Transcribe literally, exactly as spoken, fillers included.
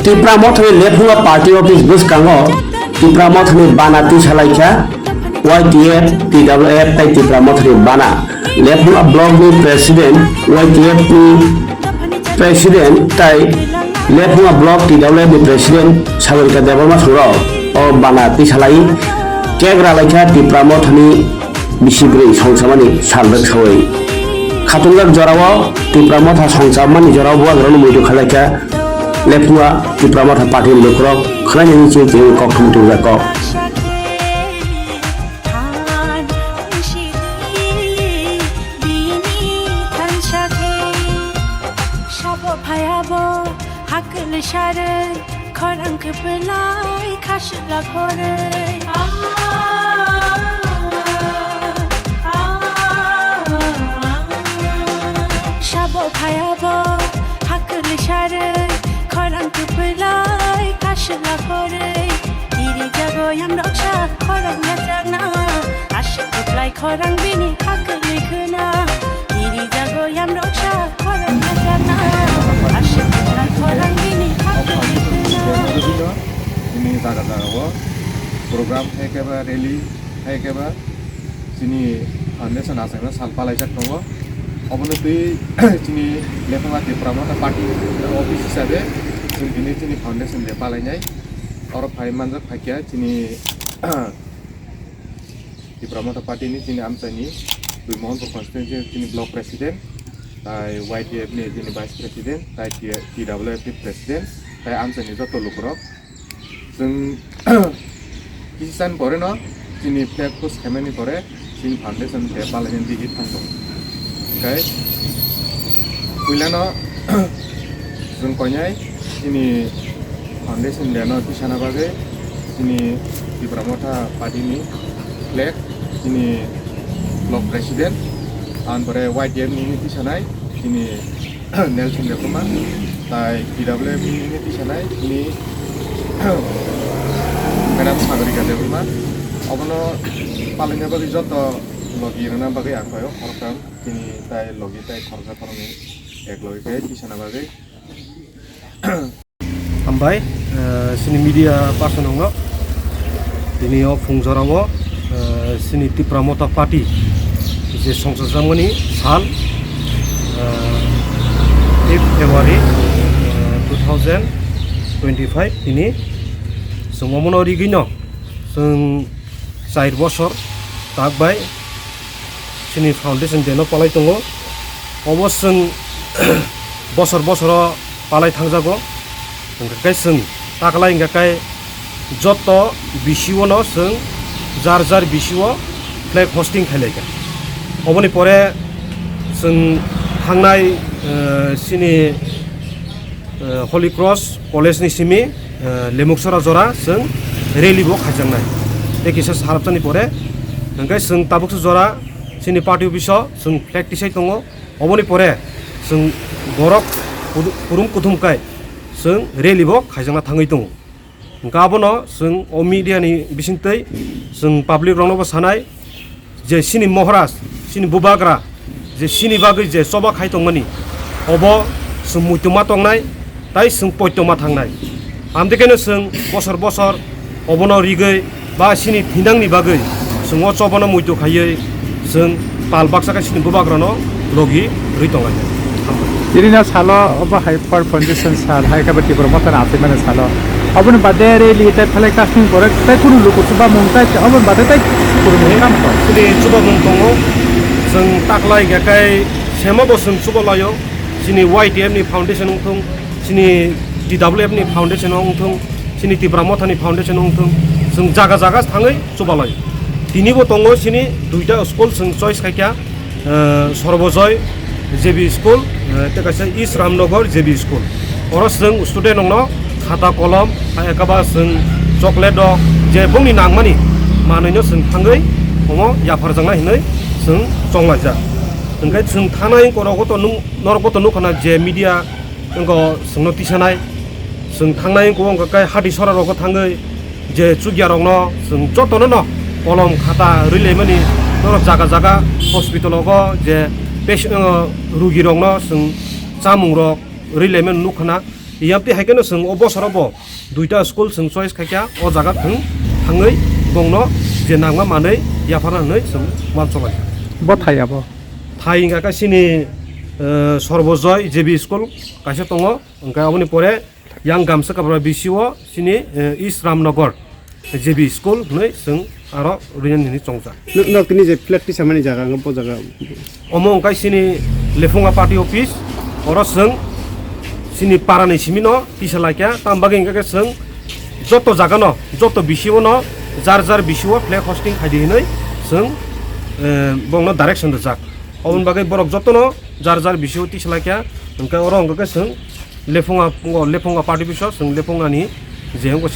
Tipra Mothani Lephunga Party Office bwskango Tipra Mothani bana tisa laikha Y T F, T W F tei Tipra Mothani bana. Lephunga Block ni President, Y T F ni President tei Lephunga Block T W F ni President Sagorika Debbarma thwngwi o bana tisa lai cake ra laikha Tipra Mothani bisi bwrwi songchamani sal rwksawi. Khatungjak jorao Tipra Motha songchamani jorao bubagrano muitu khlaikha Lephunga Tipra Motha party ni lukurok khwlainani chini chini kokthum tubujak kok. Sabo phayabo hakle sare. Khorang kwplai khasla khoroi. Sabo phayabo hakli sare. Khorang kwplai khasla khoroi. Iri jago yam roksa khorang yachakna. Aswk kwplai khorang bini hakli khuna. Iri jago yam roksa khorang yachakna. Aswk kwplai khorang bini hakli khuna. Ini jaga jaga o program hai khe ba rally hai khe ba chini foundation achaima sal palaijak tongo. Obono twi chini Lephunga Tipra Motha party office hisabe chwng tini chini foundation day palainai. Oro phai manjak phaikha chini Tipra Motha party ni chini amchaini dui Mohanpur constituency chini block president, tai Y T F ni chini vice president, tai T W F ni president, tai amchaini joto lukurok. Chwng kisa san pore no chini flag post khaimani pore chini foundation day palainani digi thang tongo. Hwnkhe puilano chwng koinai chini foundation day no tisana bagwi chini Tipra Motha party ni flag, chini block president, ang pore Y T F ni tisanai chini Nelson Debbarma, tai T W F ni tisanai chini Madam Sagorika Debbarma. Obono palaina bagwi joto logi rwna bagwi ang koi o khoroktham chini tai logi tai khoroksa khoroknwi ek logi khe tisana bagwi. Hambai, eh, chini media person rokno tini o phung jorao, eh, chini Tipra Motha party je songchajagmani sal, eh, fifth February, eh, two thousand twenty-five tini chwng omono rigwino chwng char bosor tak bai chini foundation day no palai tongo. Obo chwng bosor bosoro palai thangjago. Hwnkhe kai chwng taklai hwnkhe kai joto B C O no chwng jar jar B C O flag hosting khailai kha. Oboni pore chwng thangnai, eh, chini, eh, Holy Cross College ni simi, eh, Lemuksora jora chwng rally bo khaijaknai. Tei kisa sarabsani pore hwnkhe chwng tabuksa jora chini party office o chwng flag tisai tongo. Oboni pore chwng borok kudu-, kurum kuthum kai chwng rally bo khaijakna thangwi tongo. Hwnkhe abono chwng o media ni bisingtwi chwng public rokno bo sanai je chini Maharaj, chini Bubagra je chini bagwi je choba khai tongmani, obo chwng muitu ma tongnai. Tai chwng poito ma thangnai. Amtwi khe no chwng bosor bosor obono rigwi ba chini thinangni bagwi chwng o chobono muitu khaiwi chwng pal baksa khe chini bubagrano logi rwi tonglai. Tini no salo obo hai Ford Foundation sal hai khe bo Tipra Motha ni achaimani salo. Oboni bade rally tai phalai kasing borok tai kunu luku chubamung tai oboni bade tai kunu mung kam kho. Chini chubamung tongo, chwng taklai khe kai semo bo chwng chuba laio. Chini Y T F ni foundation wngthung, chini T W F ni foundation wngthung, chini Tipra Motha ni foundation wngthung, chwng jaga jaga thangwi chubalai. Tini bo tongo chini duita school chwng choice khaikha, eh, Sorbojoy J B school, eh, tei kaisa East Ramnagar J B school. Oro chwng student rokno khata kolom, hai ekaba chwng chocolate rok je bongni nangmani manwino chwng thangwi omo yapharjaknai hinwi chwng chonglaijak. Hwnkhe chwng thanai korogo to nung, norok bo to nukha na je media wngkha chwngno tisanai. Chwng thangnai wngkha, wngkha khe hati sora rogo thangwi je chukya rokno chwng jotono no kolom khata rwi laimani norok jaga jaga hospital rogo je pes-, uh, rugi rokno chwng chamung rok rwi laimani nukha na. Yamti hai kheno chwng o bosoro bo duita school chwng choice khaikha, o jaga thwng thangwi bongno je nangma manwi yapharna hwnwi chwng uansukha. Bo thai abo? Thai wngkha khe chini, eh, Sorbojoy J B school kaisa tongo, hwnkhe aboni pore yang Gamsa Kabra B C o chini, eh, East Ramnagar J B school hwnwi chwng aro rwyan hwnwi chongjak. Nok, nok tini je flag tisamani jaga, ang bo jaga. Omo wngkha chini Lephunga party office, oro chwng chini parani simino tisa laikha, tam bagwi hwnkha khe chwng joto jagano, joto B C o no jar jar B C o flag hosting khaidi hwnwi chwng, eh, bongno direction rijak. Oboni bagwi borok jotono jar jar B C o tisa laikha, hwnkhe oro hwnkha khe chwng Lephunga, Lephunga party office o chwng Lephungani je wngkha